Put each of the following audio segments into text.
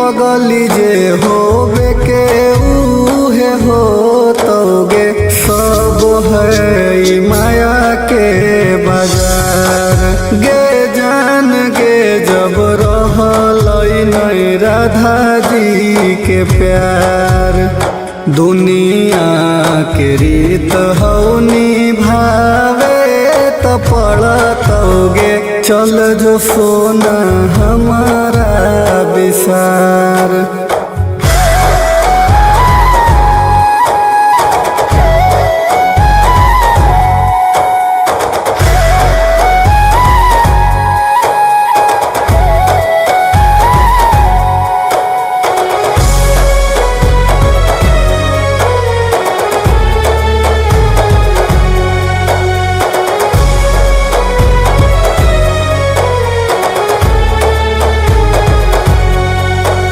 पगली जे होबे के उहे हो तोगे, सब है ई माया के बाजार। गे जान गे जब रहलै नहीं राधा जी के प्यार। दुनिया के रीत हौ निभावे त पड़तौगे, चल जो सोना हमारा विसार।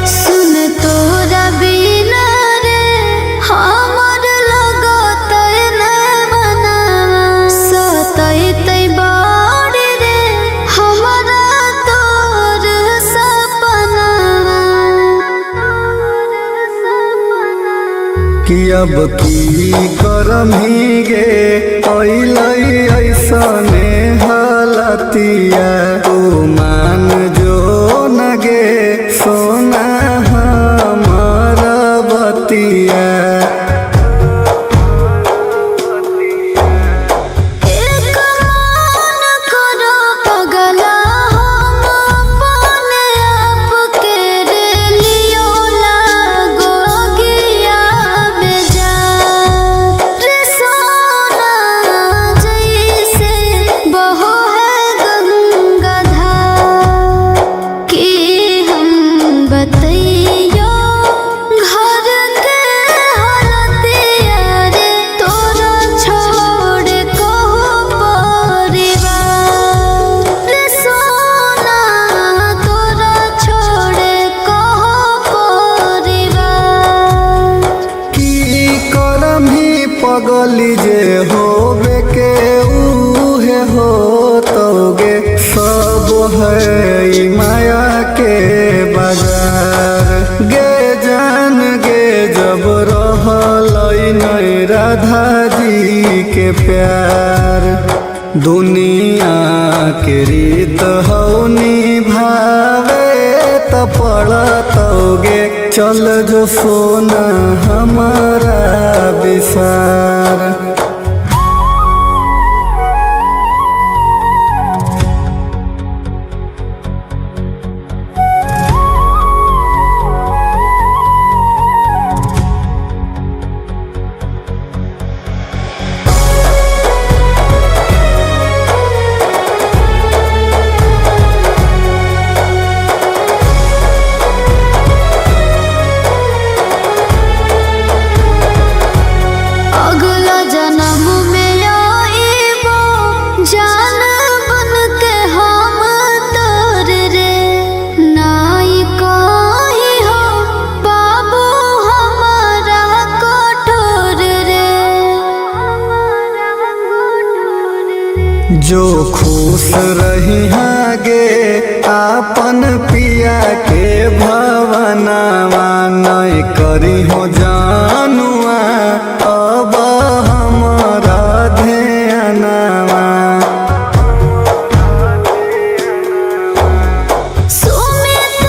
सुन तोरा बिना रे हमर लगत न मनावा, सतैतै बड़ रे हमरा तोर सपनावा। कि अब की करमी गे अइलै ऐसने हलतिया, तू मान जो न गे सोना हमर बतिया। एक मान करो पगला हम अपने आप के रे लियो लागो गिया में जा रे सोना, जैसे बहो है गंगा धार। कि हम बतैयो घर के हालतिया रे तोरा छोड़ कहो परिवार रे सोना, तोरा छोड़ कहो परिवार। की करमी पगली जे होबे के उहे हो तोगे, सब है ई माया के बाजार। गे जान गे जब रहलै नहीं राधा जी के प्यार। दुनिया के रीत हौ निभावे त पड़तौगे, चल जो सोना हमारा विसार। अगला जन्म में आइबो जान बन के हम तोर रे, नाई कही हो बाबू हमारा कठोर रे। जो खुश रही गे आपन पिया के भवनावा, नहीं करी हो जानुआ अब हमारा ध्यानवा। सुमित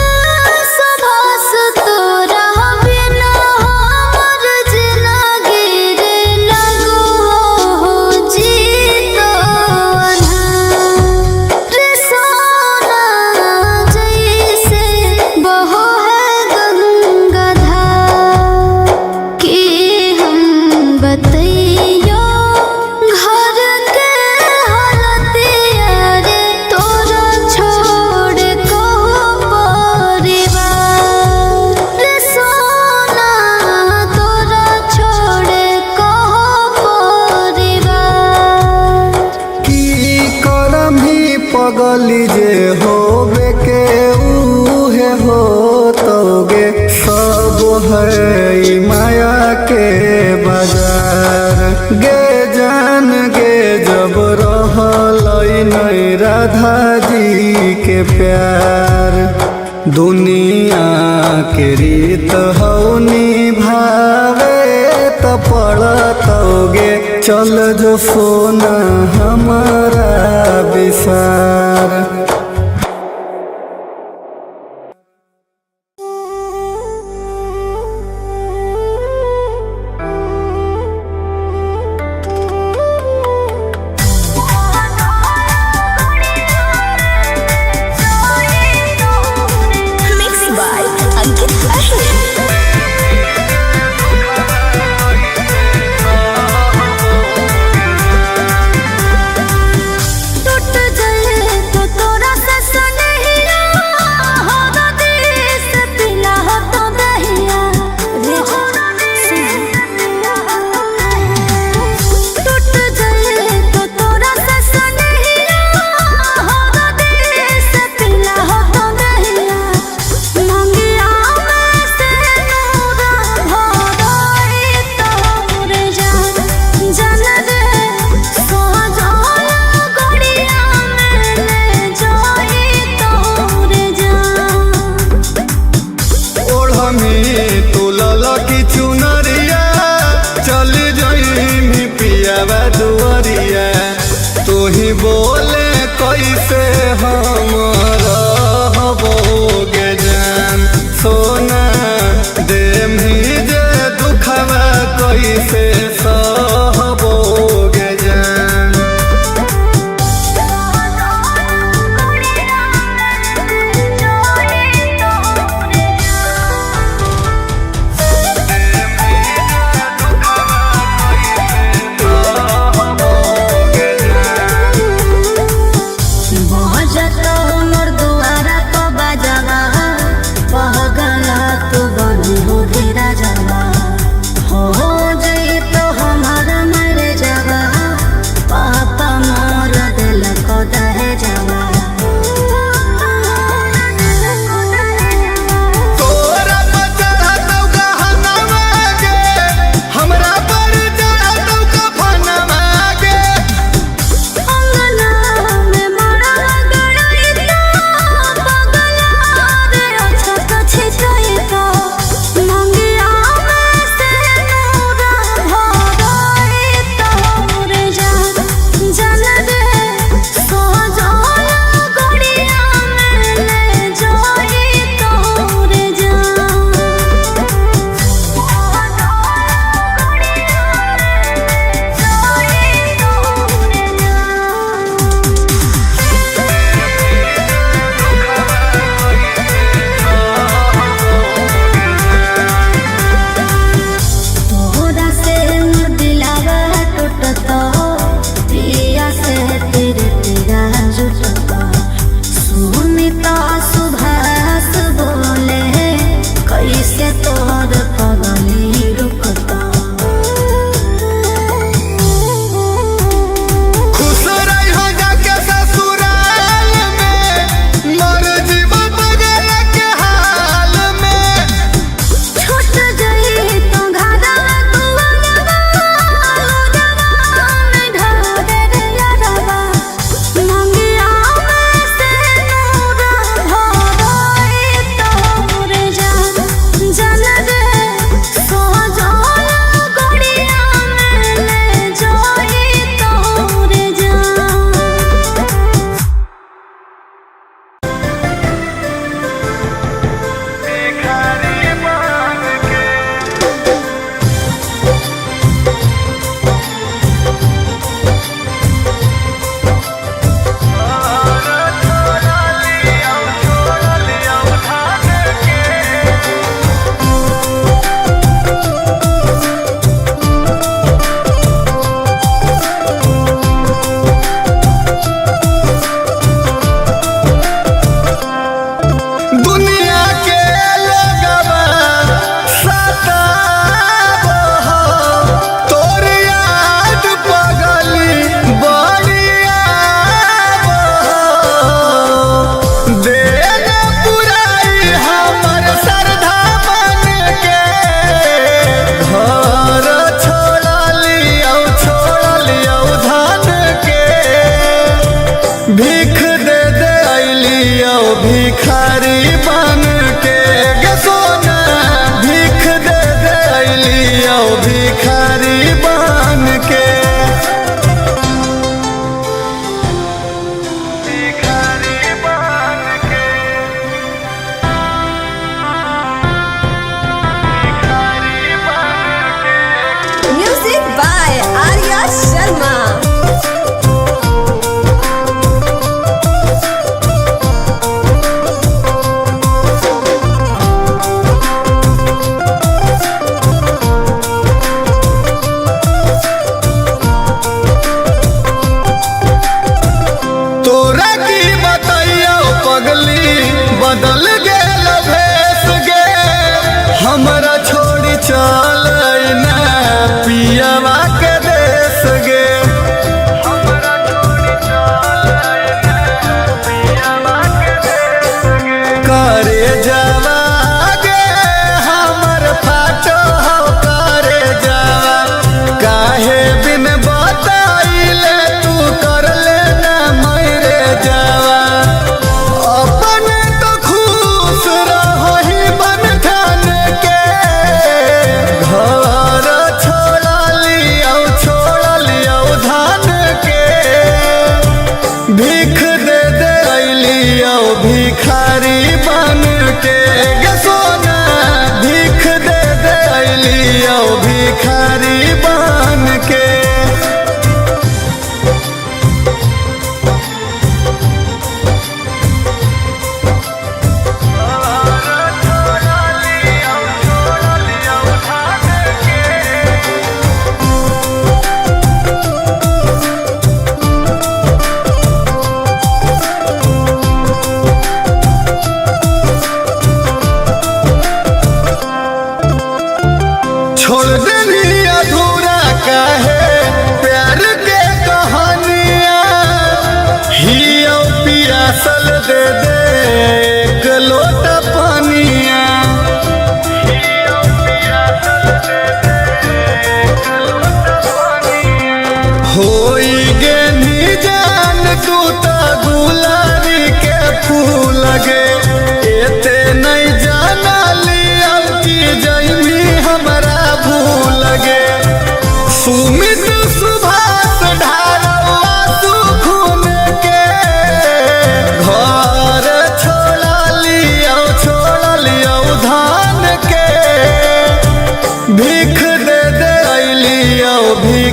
सुभाष तोरा बिना हमर जिनगी रे लगो हो जीतो अन्हार रे सोना, जैसे बहो है गंगा धार। कि हम बतैयो घर के हालतिया रे तोरा छोड़ कहो परिवार रे सोना, तोरा छोड़ कहो परिवार। की करमी पगली जे होबे के उहे हो तोगे, सब है ई माया के बाजार। गे जान गे जब रहलै नहीं राधा जी के प्यार। दुनिया के रीत हौ निभावे त पड़तौगे। चल जो सोना हमारा विसार। Mixed by Ankit Ahir. टूट जाए तो तोरा से सनहिया हो देश पिला हो तो दहिया रे टूट जाए तो तोरा से सनहिया हो देश पिला हो तो दहिया मंगिया में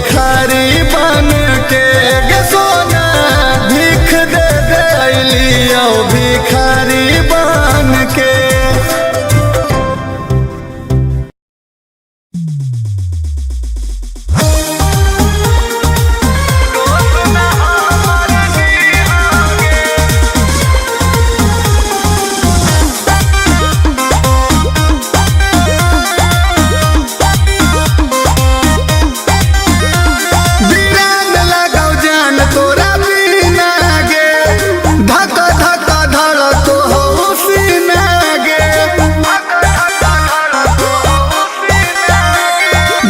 भिखारी बन के गे सोना, भीख दे दे अइलियो भिखारी बन के। बिरान लगाओ जान तोरा बिना गे, धक धक धड़क हो सीना गे।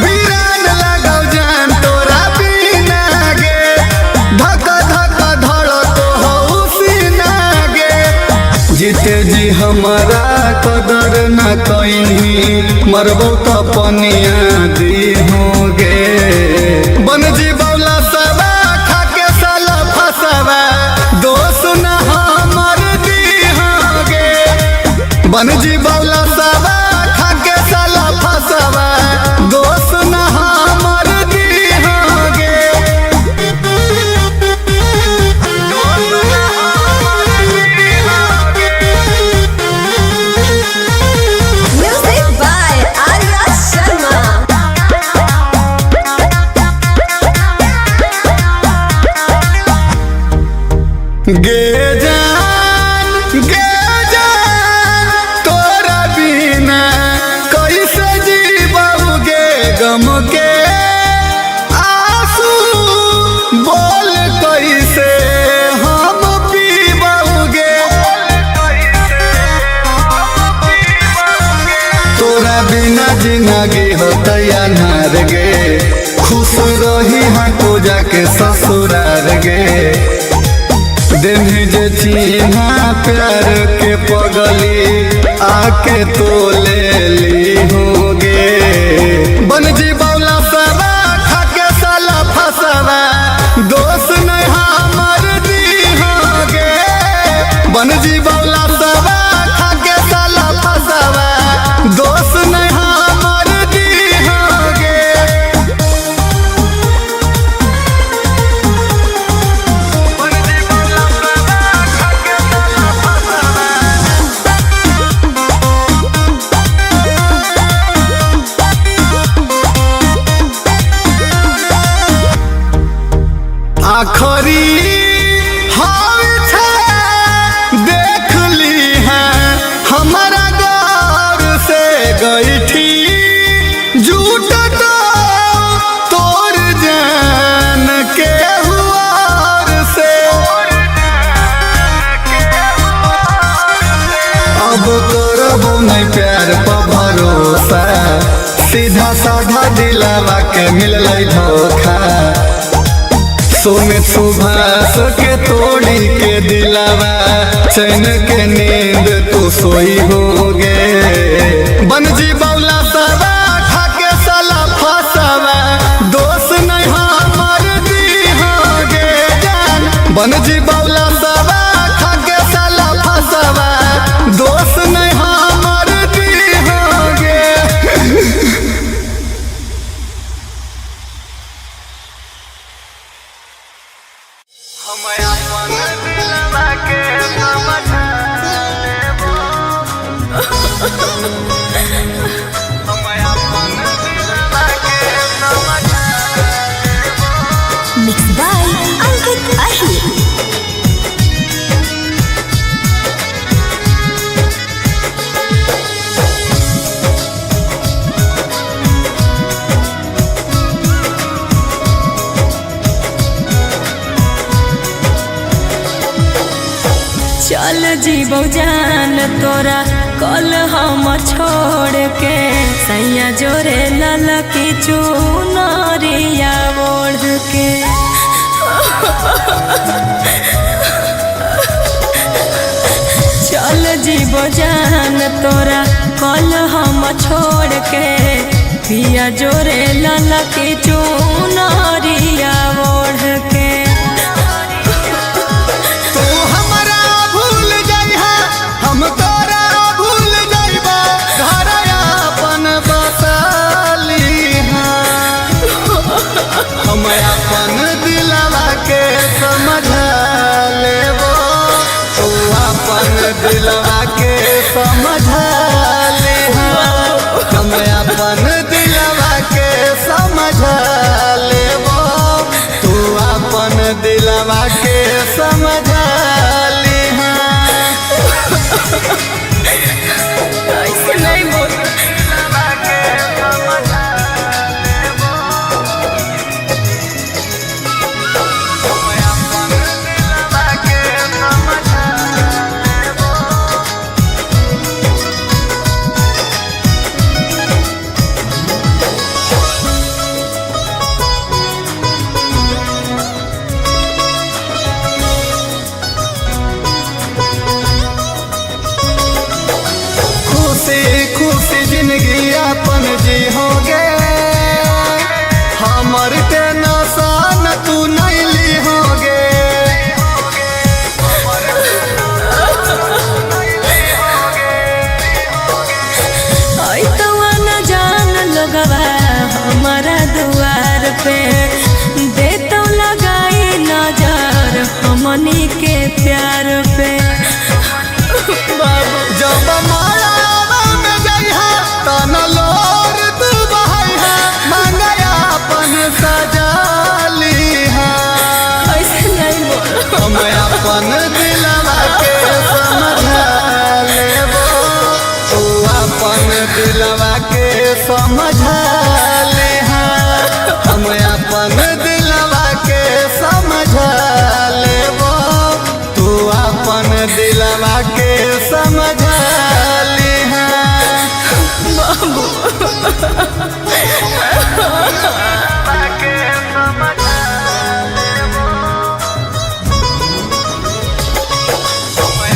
बिरान लगाओ जान तोरा बिना गे, धक धक धड़क हो सीना गे। जीते जी हमारा कदर न कइनी, मरबो त पनिया दी होगे। बन जी बौला सवा खाके साला फसवा, दोष न हमर दी होगे। बन जी बौला सवा खाके साला फसवा, दोष न हमर दी होगे। दोष न हमर दी होगे। Music by Arya Sharma. गे जान तोरा बिना कैसे जीबऊ गे, गम के आंसू बोल कैसे हम पीबऊ गे। तोरा बिना जिंदगी होतै अन्हार गे, खुश रही हाँ तो जाके ससुरार गे। देने जे चिन्हा प्यार के पगली, आके तो ले ली होगे। बन जी बौला सवा खाके साला फसवा, दोष नहीं हमर दी होगे। बन जी बौला सवा खाके साला फसवा, दोष नहीं हमर दी होगे। आखरी हाल छे देख ली है हमारा गौर से गईठी, झूठ तो तोर जान के हुआर से। अब करबो नहीं प्यार पर भरोसा, सीधा साधा दिलावा के मिललै धोखा। सोने सुभाष के तोड़ी के दिलावा, चैन के नींद तू सोई होगे। बन जी बौला सवा खाके साला फसवा, दोष नहीं हमर दी होगे जान। बन जी बौला सवा खाके साला फसवा, दोष नहीं हमर दी होगे। Mixed by Ankit Ahir. चल जीबो जान तोरा कल हम छोड़ के, सैया जोरे ललकी चुनरिया ओढ़ के। चल जीबो जान तोरा कल हम छोड़ के, पिया जोरे ललकी चुनरिया ओढ़ के। तू हमरा भूल जइहा, हम तोरा भूल जइबा, घर अपन बसा लीहा। पे, देतो लगाई नजर हमनी के प्यार पे। बाबू जब माया में जइहा तन लोर तू बहैहा, मांगया अपन सजालिहा। ऐसे नहीं बोल। हम अपन दिलवा के समझा लेबो, तू अपन दिलवा के समझा लेहा। हम अपन दिलवा के समझा लेबो, तू अपन दिलवा के समझा लेहा। बाबू के समझा लेबो,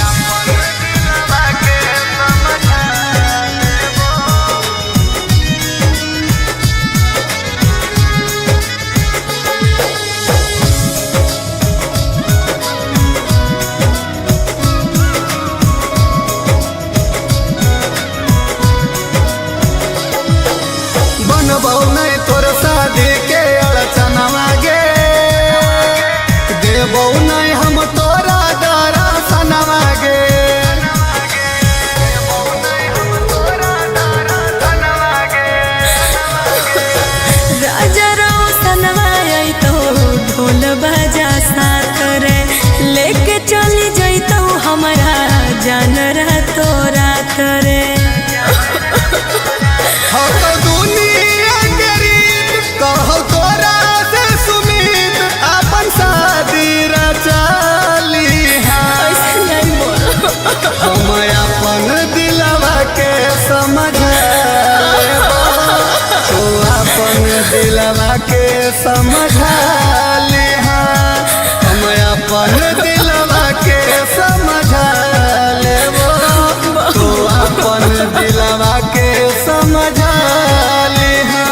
अपन दिलवा के समझा लेबो। बनबौ नहीं तोर शादी के अड़चनवा गे, देबौ नहीं हम तोरा दर्शनवा गे। राजा रोशनवा अइतौ ढोल बजा साथ रे, लेके चली जइतौ हमरा जान रातो रात रे। हम तो दुनिया के रीत कहौ तोरा से सुमीत, अपन शादी रचालिहा। ऐसे नहीं बोल। हम अपन दिलवा के समझा लेबो, तू अपन दिलवा के समझा लिहा। हम अपन दिलवा के समझा लेबो, तू अपन दिलवा के समझा लिहा।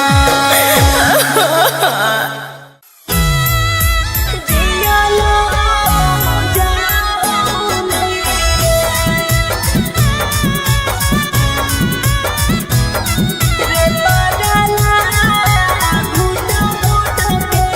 रे पगला घुट घुट के।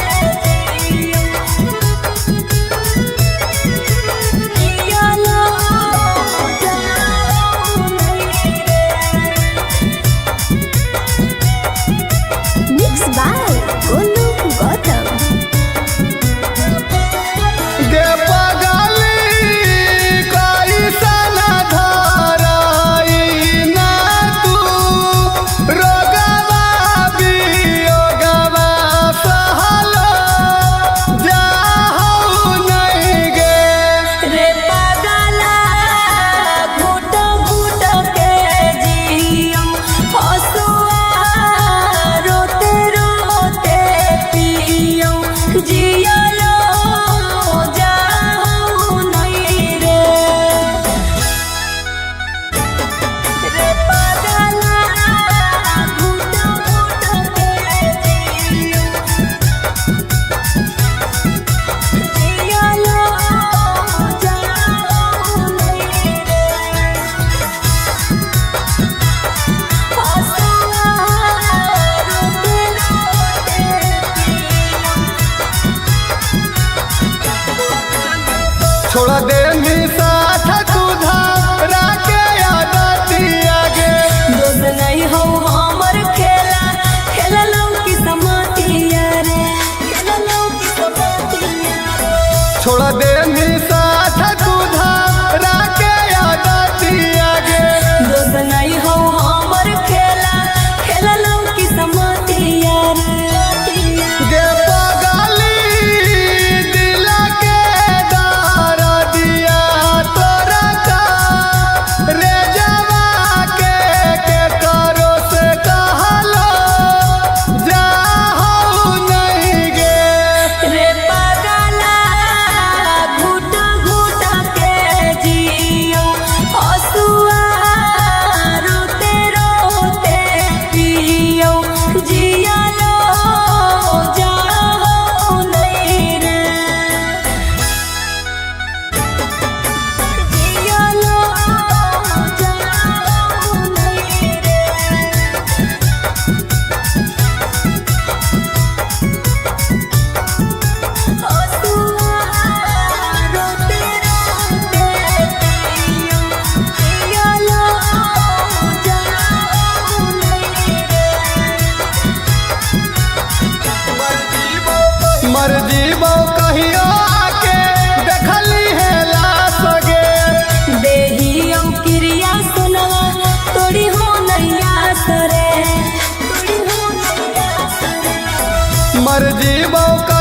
मर जीवो।